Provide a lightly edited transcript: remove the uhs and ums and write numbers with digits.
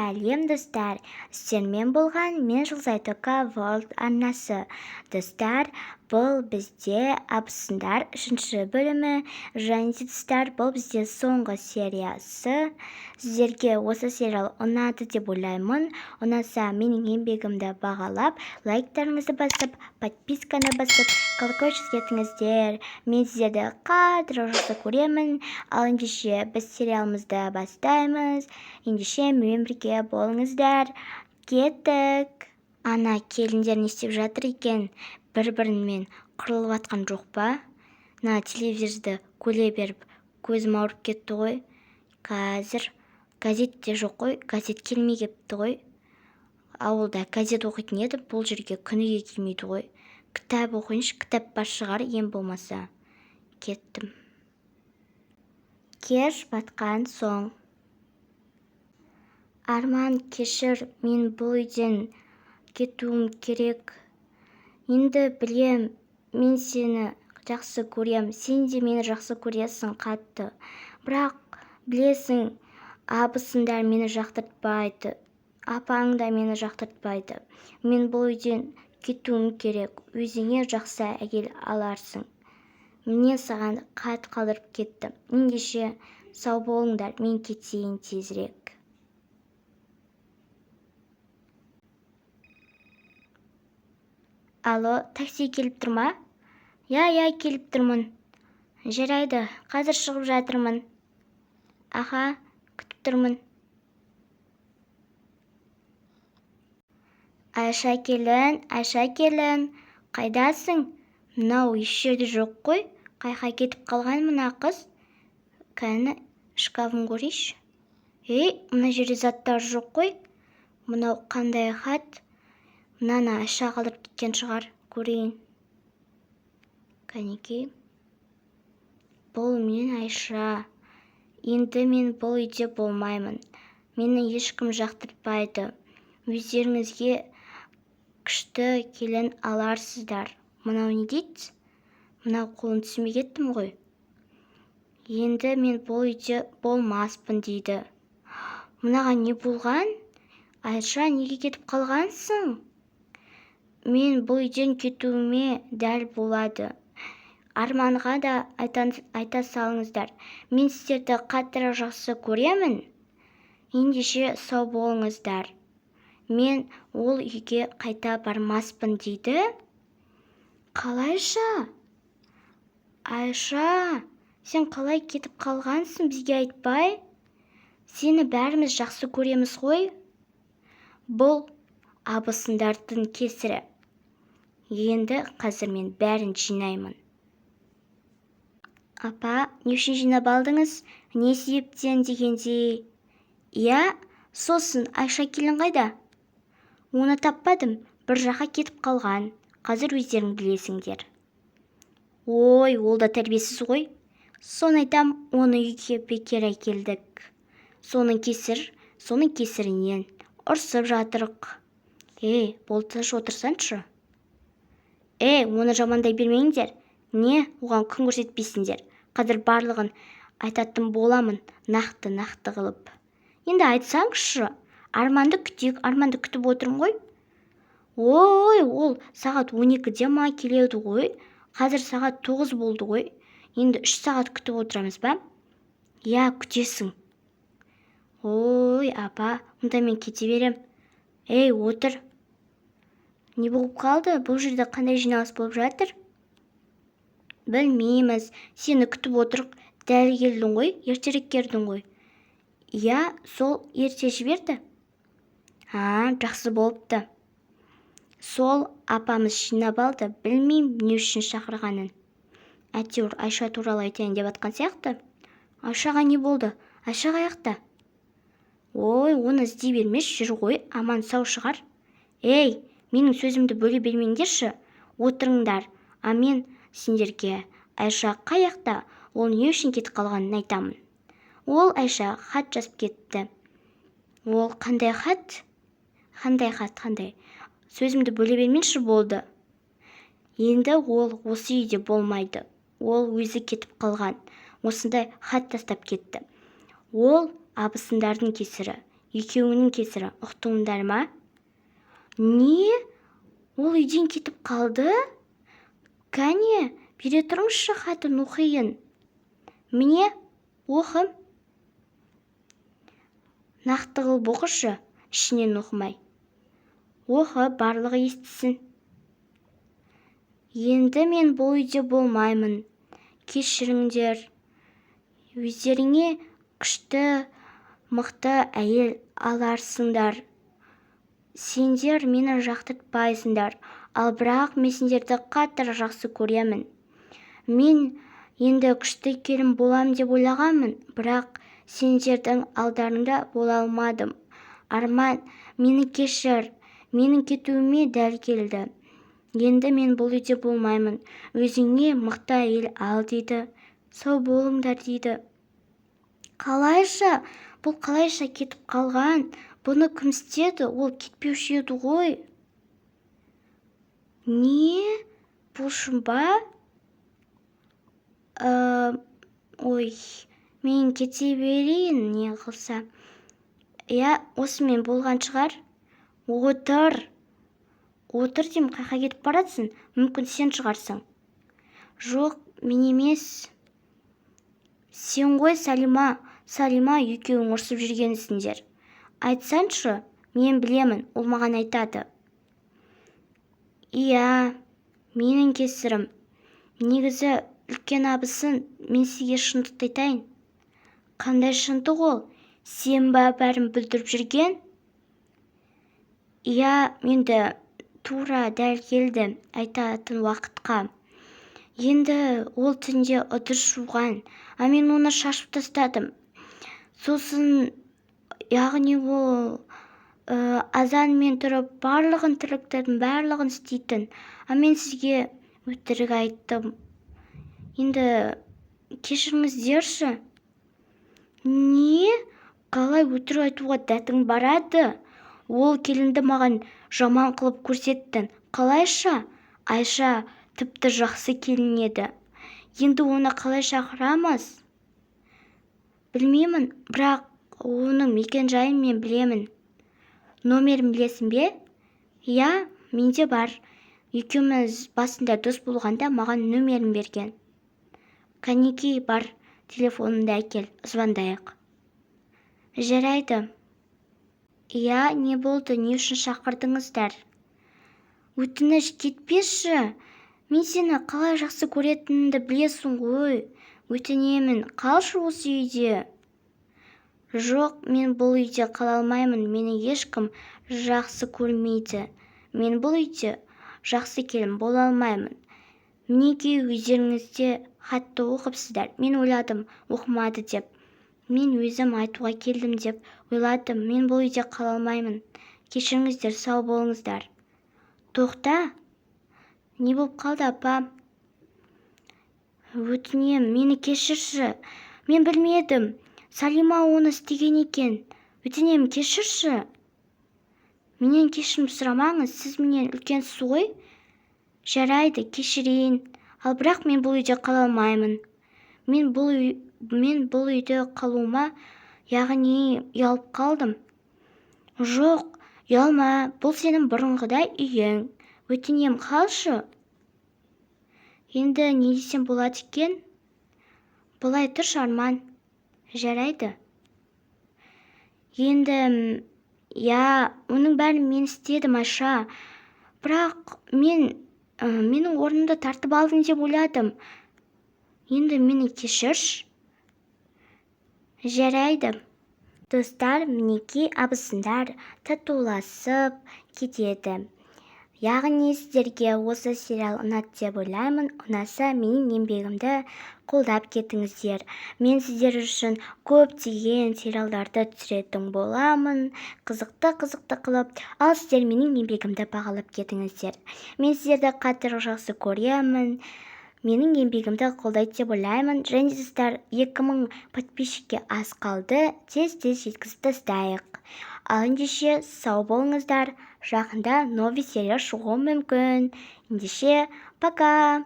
Сәлем, достар! Сіздермен болған мен, Жұлдызай Тока World арнасы. Достар, бұл бізде «Абысындар» үшінші бөлімі және де, достар, бұл бізде соңғы сериясы. Сіздерге осы сериал ұнады деп ойлаймын. Ұнаса, менің еңбегімді бағалап, лайктарыңызды басып, подписканы басып, колокольчик етіңіздер. Мен сіздерді қатты жақсы көремін. Ал ендеше біз сериалымызды бастаймыз. Ендеше менімен бірге болыңыздар. Кеттік! Ана келіндер не істеп жатыр екен? Бір-бірімен қырылып жатқан жоқ па? Мына телевизорды көре беріп, көзім ауырып кетті ғой. Қазір газет те жоқ қой, газет келмей кетті ғой. Ауылда газет оқитын едім, бұл жерге күніге келмейді ғой. Кітап оқиыншы, кітап бар шығар ең болмаса. Кеттім. Кеш батқан соң. Арман, кешір, мен бұл үйден кетуім керек. Енді білем, мен сені жақсы көрем, сен де мені жақсы көресің қатты. Бірақ білесің, абысындар мені жақтыртпайды, апаң да мені жақтыртпайды. Мен бұл үйден кетуім керек. Өзіңе жақсы әйел аларсың. Міне, саған хат қалдырып кеттім. Ендеше сау болыңдар, мен кетейін тезірек. Алло, такси келіп тұр ма? Иә, иә, келіп тұрмын. Жарайды, қазір шығып жатырмын. Аха, күтіп тұрмын. Айша келін, Айша келін, қайдасың? Мынау еш жерде жоқ қой. Қайқа кетіп қалған мына қыз? Кәні, шкафын көрейінші. Ей, мына жерде заттар жоқ қой. Мынау қандай хат? Мынаны Айша қалдырып кеткен шығар, көрейін. Кәнекей. Бұл мен, Айша. Енді мен бұл үйде болмаймын. Мені ешкім жақтыртпайды. Өздеріңізге күшті келін аларсыздар. Мынау не дейді? Мынау қолын түсінбей кеттім ғой. Енді мен бұл үйде болмаспын дейді. Мынаған не болған? Айша, неге кетіп қалғансың? Мен бұл үйден кетуіме дәл болады. Арманға да айта салыңыздар. Мен сіздерді қаттырақ жақсы көремін. Ендеше сау болыңыздар. Мен ол үйге қайта бармаспын дейді. Қалайша? Айша, сен қалай кетіп қалғансың бізге айтпай? Сені бәріміз жақсы көреміз ғой. Бұл абысындардың кесірі. Енді қазір мен бәрін жинаймын. Апа, не үшін жинап алдыңыз? Не себептен дегендей? Иә, сосын Айша келін қайда? Оны таппадым, бір жаққа кетіп қалған. Қазір өздерің білесіңдер. Ой, ол да тәрбиесіз ғой. Соны айтам, оны үйге бекер әкелдік. Соның кесірінен ұрсып жатырық. Ей, бол, тыныш отырсаңшы. Ей, оны жамандай бермеңдер. Не, оған күн көрсетпейсіңдер. Қазір барлығын айтатын боламын, нақты-нақты қылып. Енді айтсаңшы, Арманды күтейік, Арманды күтіп отырмын ғой. Ой, ол сағат 12-де ма келеді ғой. Қазір сағат 9 болды ғой. Енді 3 сағат күтіп отырамыз ба? Иә, күтесің. Ой, апа, онда мен кете берем. Ей, отыр. Не болып қалды? Бұл жерде қандай жиналыс болып жатыр? Білмейміз. Сені күтіп отырық. Дәл келдің ғой, ертерек келдің ғой. Иә, сол ерте жіберді. А, жақсы болыпты. Сол апамыз жинап алды. Білмеймін, не үшін шақырғанын. Әйтеуір Айша туралы айтайын деп атқан сияқты. Айшаға не болды? Айша қаяқта? Ой, оны іздей бермеш, жүр ғой, аман сау шығар. Ей, менің сөзімді бөле бермеңдерші, отырыңдар. А мен сендерге Айша қаяқта, ол не үшін кетіп қалғанын айтамын. Ол Айша хат жазып кетті. Ол қандай хат? Қандай хат, қандай? Сөзімді бөле бермеңші болды. Енді ол осы үйде болмайды. Ол өзі кетіп қалған. Осындай хат тастап кетті. Ол абысындардың кесірі. Екеуіңнің кесірі, ұқтыңдар ма? Не, ол үйден кетіп қалды? Кәне, бере тұрыңызшы, хатын оқиын. Міне, оқы. Нақты қылып оқышы, ішінен оқымай. Оқы, барлығы естісін. Енді мен бұл үйде болмаймын. Кешіріңдер. Өздеріңе күшті, мықты әйел аларсыңдар. Сендер мені жақтыртпайсыңдар, ал бірақ мен сендерді қатты жақсы көремін. Мен енді күшті келін болам деп ойлағанмын, бірақ сендердің алдарыңда бола алмадым. Арман, мені кешір, менің кетуіме дәл келді. Енді мен бұл үйде болмаймын. Өзіңе мықты әйел ал дейді. Сау болыңдар дейді. Қалайша? Бұл қалайша кетіп қалған? Бұны кім істеді? Ол кетпеуші еді ғой. Не? Бұл шын ба? Ой, мен кете берейін, не қылса. Иә, осымен болған шығар. Отыр. Отыр деймін, қайда кетіп баратсың? Мүмкін, сен шығарсың. Жоқ, мен емес. Сен ғой, Салима. Салима, екеуің ұрсып жүргенсіңдер. Айтсаңшы, мен білемін, ол маған айтады. Иә, менің кесірім. Негізі, үлкен абысын, мен сізге шындықты айтайын. Қандай шындық ол? Сен ба бәрін бүлдіріп жүрген? Иә, енді тура дәл келді айтатын уақытқа. Енді ол түнде ыдыс жуған, а мен оны шашып тастадым. Сосын, яғни ол азанмен тұрып барлығын, тірліктердің барлығын істейтін, а мен сізге өтірік айттым. Енді кешіріңіздерші. Не, қалай өтірік айтуға дәтің барады? Ол келінді маған жаман қылып көрсеттің. Қалайша? Айша тіпті жақсы келін еді. Енді оны қалай шақырамыз? Білмеймін, бірақ оның мекен-жайын мен білемін. Номерін білесің бе? Иә, менде бар. Екеуміз басында дос болғанда маған нөмерін берген. Кәнекей, бар, телефоныңды әкел, звондайық. Жарайды. Иә, не болды, не үшін шақырдыңыздар? Өтініш, кетпеші. Мен сені қалай жақсы көретінімді білесің ғой. Өтінемін, қалшы осы үйде. Жоқ, мен бұл үйде қала алмаймын. Мені ешкім жақсы көрмейді. Мен бұл үйде жақсы келін бола алмаймын. Мінекей, өздеріңіз де хатты оқыпсыздар. Мен ойладым, оқымады деп. Мен өзім айтуға келдім деп ойладым. Мен бұл үйде қала алмаймын. Кешіріңіздер, сау болыңыздар. Тоқта. Не болып қалды, апа? Өтінем, мені кешірші. Мен білмедім. Салима оны істеген екен. Өтінем, кешірші. Менен кешірім сұрамаңыз, сіз менен үлкенсіз ғой. Жарайды, кешірейін. Ал бірақ мен бұл үйде қала алмаймын. Мен бұл үйде қалуыма, яғни ұялып қалдым. Жоқ, ұялма, бұл сенің бұрынғыдай үйің. Өтінем, қалшы. Енді не десем болады екен? Былай тұршы, Арман. Жарайды. Енді, иә, оның бәрін мен істедім, Айша. Бірақ мен менің орнымды тартып алдың деп ойладым. Енді мені кешірші. Жарайды. Достар, мінекей, абысындар татуласып кетеді. Яғни сіздерге осы сериал ұнады деп ойлаймын. Ұнаса, менің еңбегімді қолдап кетіңіздер. Мен сіздер үшін көптеген сериалдарды түсіретін боламын, қызықты қызықты қылып. Ал сіздер менің еңбегімді бағалап кетіңіздер. Мен сіздерді қатты жақсы көремін. Менің еңбегімді қолдайды деп ойлаймын. Және, достар, 2000 подписчикке аз қалды, тез тез жеткізіп тастайық. Ал ендеше, сау болыңыздар. Жақында новый серия шығуы мүмкін. Ендеше, пока.